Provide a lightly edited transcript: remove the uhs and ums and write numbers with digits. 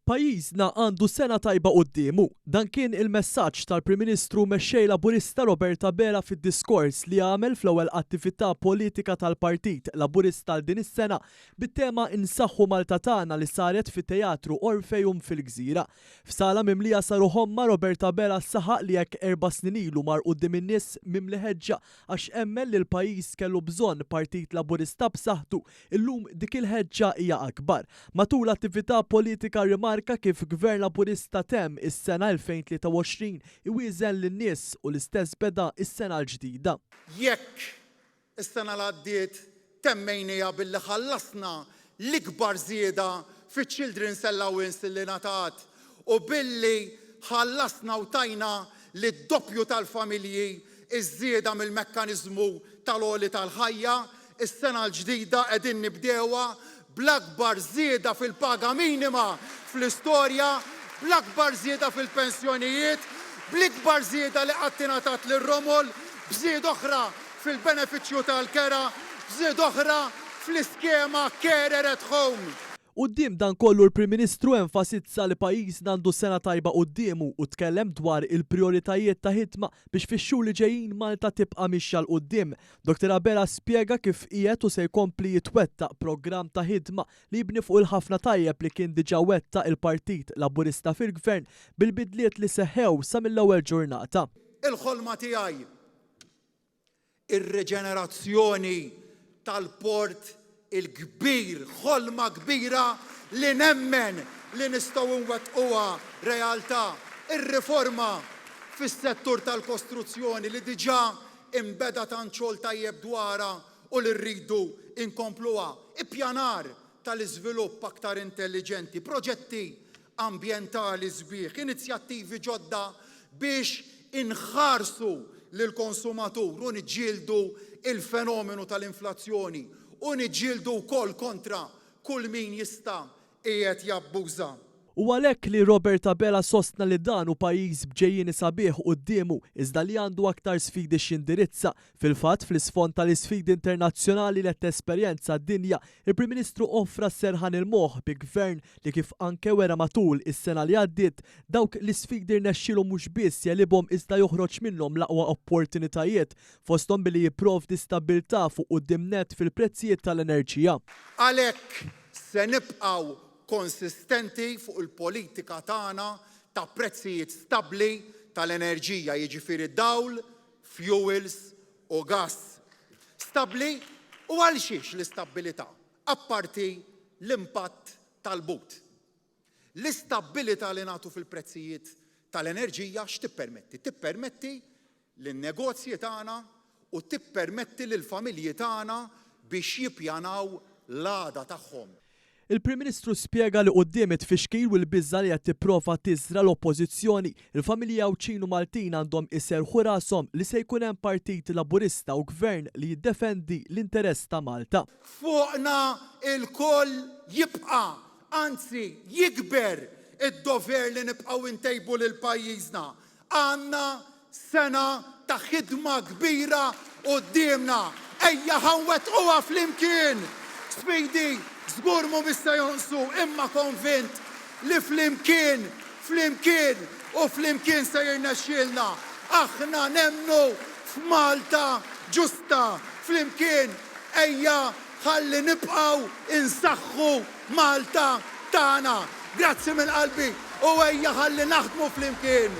Pajjiżna għandu sena tajba quddiemu. Dan kien il-messaġġ tal-Prim Ministru u Mexxej Laburista Robert Abela fid-diskors li għamel fl-ewwel attività politika tal-Partit Laburista għal din is-sena bit-tema Insaħħu Malta Tagħna li saret fit-Teatru Orpheum fil-Gżira. F'sala mimlija saru ħomma Robert Abela saħaq li jekk erba' snin ilu mar quddiem in-nies mimli ħeġġa għax emmen li l-pajjiż kellu bżonn Partit Laburista b'saħħtu, Illum dik il-ħeġġa hija akbar. Matul l-attività politika rrimarka kif Gvern Laburista temm is-sena 2023 iwieżen lin-nies u l-istess beda s-sena l-ġdida. Jekk is-sena l-għaddiet temmejniha billi ħallasna l-ikbar żieda fiċ-Children's Allowance li ngħatat u billi ħallasna u tajna lid-doppju tal-familji ż-żieda mill-mekkaniżmu tal-għoli tal-ħajja, is-sena l-ġdida qegħdin nibdewha bl-akbar żieda fil-paga minima fl-istorja, bl-akbar żieda fil-pensjonijiet, bl-ikbar żieda li qatt ingħatat lir-romol, b'żieda oħra fil-benefiċċju tal-kera, b'żieda oħra fl-iskema Carer at Home. Quddiem dan kollu l-Prim Ministru enfasizza li pajjiżna għandu sena tajba quddiemu u tkellem dwar il-prijoritajiet ta' ħidma biex fix-xhur li ġejjin Malta tibqa' mixja 'l quddiem. Dottor Abela spjega kif qiegħed u se jkompli jitwettaq programm ta' ħidma li jibni fuq il-ħafna tajjeb li kien diġà wettaq il-Partit Laburista fil-Gvern bil-bidliet li seħħew sa mill-ewwel ġurnata. Il-ħolma tiegħi Ir-riġenerazzjoni tal-Port il-Kbir, ħolma kbira li nemmen li nistgħu nwettquha realtà. Ir-riforma fis-settur tal-kostruzzjoni li diġà inbeda tant xogħol tajjeb dwarha u li rridu nkompluha. Ippjanar tal-iżvilupp aktar intelliġenti, proġetti ambjentali sbieħ, inizjattivi ġodda biex inħarsu lill-konsumatur u niġġieldu l-fenomenu tal-inflazzjoni u niġġieldu wkoll kontra kull min jista' qiegħed jabbuża. Hu għalhekk li Robert Abela sostna li dan hu pajjiż b'ġejjieni sabiħ quddiemu iżda li għandu aktar sfidi x'jindirizza. Fil-fatt, fl-isfond tal-isfidi internazzjonali li qed tesperjenza d-dinja, il-Prim Ministru offra s-serħan il-moħħ bi Gvern li kif anke wera matul is-sena li għaddiet, dawk l-isfidi rnexxielu mhux biss jegħlibhom iżda joħroġ minnhom l-aqwa opportunitajiet, fosthom billi jipprovdi stabbiltà fuq quddiem nett fil-prezzijiet tal-enerġija. Għalhekk se nibqgħu konsistenti fuq il-politika tagħna ta' prezzijiet stabbli tal-enerġija, jiġifieri dawl, fjuwils u gass. Stabbli u għal xiex l-istabbilità, apparti l-impatt tal-but? L-istabbilità li nagħtu fil-prezzijiet tal-enerġija x'tippermetti? Tippermetti lin-negozji tagħna u tippermetti lill-familji tagħna biex jippjanaw l-għada tagħhom. Il-Prim Ministru spjega li quddiem it-tfixkil u l-biża' li qed tipprova tiżra' l-Oppożizzjoni, il-familji Għawdxin u Maltin għandhom iserrħu rashom li se jkun hemm Partit Laburista u Gvern li jiddefendi l-interess ta' Malta. Fuqna lkoll jibqa', anzi jikber, id-dover li nibqgħu ntejbu lil pajjiżna Għandna sena ta' ħidma kbira quddiemna. Ejja ħa nwettquha flimkien! Sfidi żgur mhumiex se jonqsu imma konvint li flimkien, flimkien u flimkien se jirnexxielna. Aħna nemmnu f'Malta ġusta. Flimkien ejja ħalli nibqgħu nsaħħu Malta tagħna. Grazzi minn qalbi u ejja ħalli naħdmu flimkien.